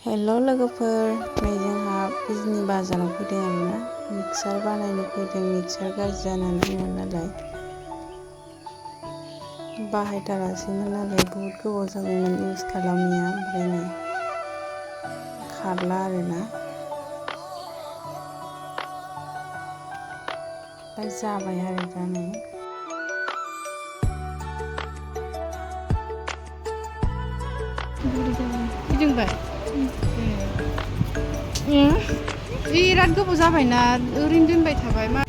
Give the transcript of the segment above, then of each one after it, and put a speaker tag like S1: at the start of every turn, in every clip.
S1: हेल' लोगोफोर, नै जोंहा बिजनि बाजाराव फैदों आरोना मिक्सार बानायनो फैदों। मिक्सार गाज्रि जानानै दङ नालाय बाहायथारासैमोन नालाय बहुद गोबाव जाबायमोन इउज खालामिया, ओमफ्राय नै खारला आरोना दा जाबाय आरो दा नै
S2: गिदिंबाय बिराद गोबाव जाबायना ओरैनो दोनबाय थाबाय मा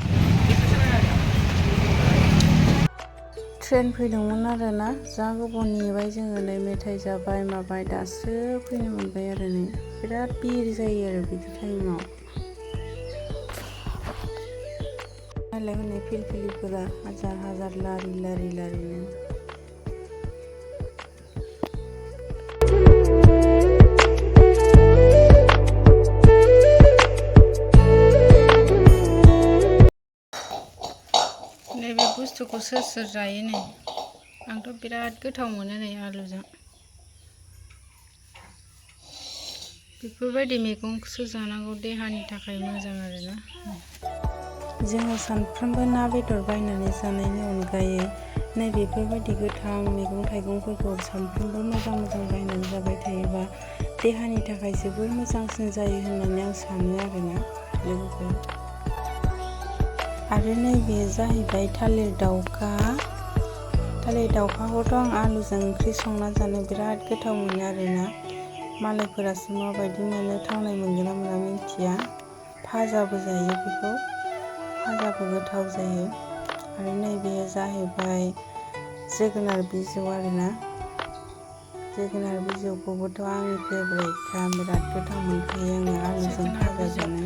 S1: ट्रेन फैदोंमोन आरोना जा गोबाव नेबाय जोङो, नै मेथाइ जाबाय माबाय दासो फैनो मोनबाय आरो नै बिराद भिर जायो आरो बिदि टाइमाव। नायलाय हनै फिलफिलिफोरा हाजार हाजार लारि लारि लारिनो
S2: नैबे बुस्थुखौ सोर सोर जायो नै आंथ' बिराद गोथाव मोनो नै आलुजों। बेफोरबायदि मैगंखौसो जानांगौ, देहानि थाखाय मोजां आरोना।
S1: जोङो सानफ्रोमबो ना बेदर बायनानै जानायनि अनगायै नै बेफोरबायदि गोथां मैगं थाइगंफोरखौ सानफ्रोमबो मोजां मोजां बायनानै जाबाय थायोबा देहानि थाखाय जोबोर मोजांसिन जायो होननानै आं सानो आरोना लोगोफोर। आरो नैबे जाहैबाय थालिर दाउखा। थालिर दाउखाखौथ' आं आलुजों ओंख्रि संना जानो बिराद गोथाव मोनो आरोना। मालायफोरासो माबायदि मोनो, थावनाय मोनगोन ना मोना मिथिया। फाजाबो जायो बेखौ, फाजाबो गोथाव जायो। आरो नैबे जाहैबाय जोगोनार बिजौ आरोना। जोगोनार बिजौखौबोथ' आंनि फेभरेटखा, बिराद गोथाव मोनखायो आङो आलुजों फाजा जानो।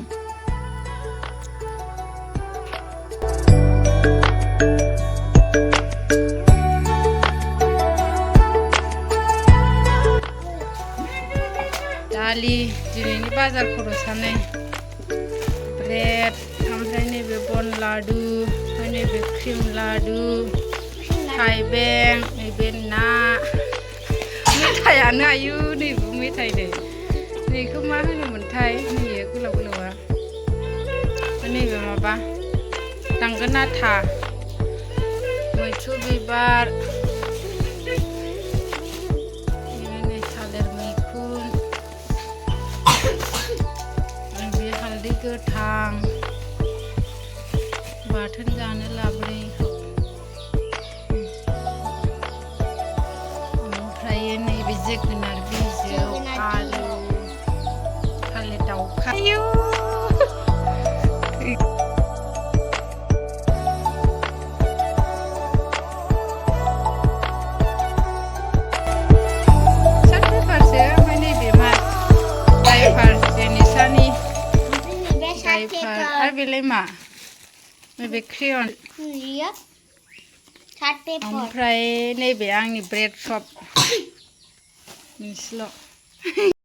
S2: दालि दिनैनि बाजार खरसानै ब्रेड, ओमफ्राय नैबे बन लादु, ओमफ्राय नैबे क्रिम लादु, थाइबें, नैबे ना, मेथायानो आयु नैबे मेथाय नै नैखौ मा होनोमोनथाय, नैयो गोलाव गोलावा, नैबे माबा दांगोन आथा, मैथ्रु बिबार, हालदै गोथां, बाथोन जानो लाबोनाय, ओमफ्राय नैबे जोगोनार बिजौ, आलु, थालिर दाउखा, आरो बेलाय मा नैबे क्रेयन, ओमफ्राय नैबे आंनि ब्रेड चप मोनसेल'।